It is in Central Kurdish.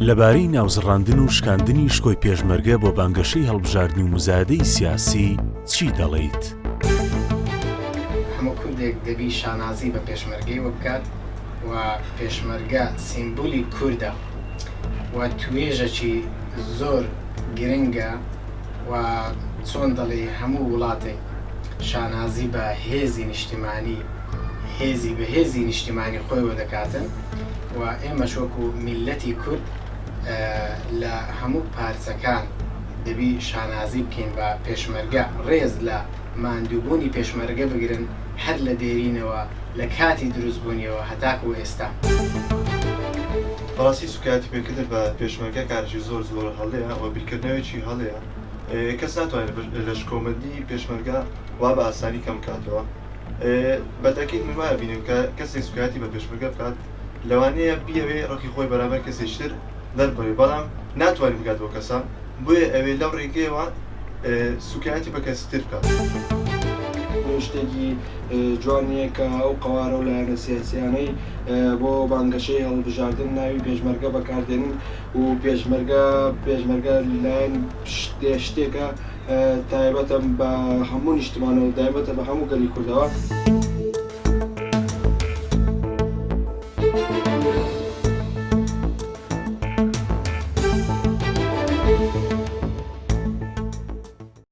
لەبارەی ناوزڕاندن و شکاندنی شکۆی پێشمەرگە بۆ بانگەشەی هەڵبژاردن و موزایەدەی سیاسی چی دەڵێیت؟ هەموو کوردێک دەبی شانازی بە پێشمەرگەیەوە بکات و پێشمەرگە سیمبولی کوردە و توێژەکی زۆر گرنگە و چۆن دەڵێی هەموو وڵاتێک شانازی بە هێزی نیشتیمانی هێزی بەهێزی نیشتیمانی خۆیەوە دەکاتن و ئێمەش وەکو میللەتی کورد لە هەموو پارچەکان دەبی شانازی بکەین بە پێشمەرگە، ڕێز لە ماندووبوونی پێشمەرگە بگرن هەر لە دێرینەوە لە کاتی دروستبوونیەوە هەتاکو ئێستا. بەڕاستی سوکایەتی پێکردن بە پێشمەرگە کارێکی زۆر زۆر هەڵەیە و بیرکردنەوەیەکی هەڵەیە، کەس ناتوانێت لە شکۆمەندی پێشمەرگە وا بە ئاسانی کەم بکاتەوە. بە تەئکید من وا ئەبینم کە کەسێک سوکایەتی بە پێشمەرگە بکات لەوانەیە بیەوێ ڕقی خۆی بەرامبەر کەسێکی تر دەربڕێ بەڵام ناتوانێت بگات بەو کەسە بۆیە ئەوێ لەو ڕێگەیەوە سوکایەتی بە کەسی تر بکات. شتێکی جوان نییە کە ئەو قەوارە و لایەنە سیاسیانەی بۆ بانگەشەی هەڵبژاردن ناوی پێشمەرگە بەکاردێنن و پێشمەرگە پێشمەرگە لایەن شتێکە تایبەتە بە هەموو نیشتمانەوە تایبەتە بە هەموو گەلی کوردەوە.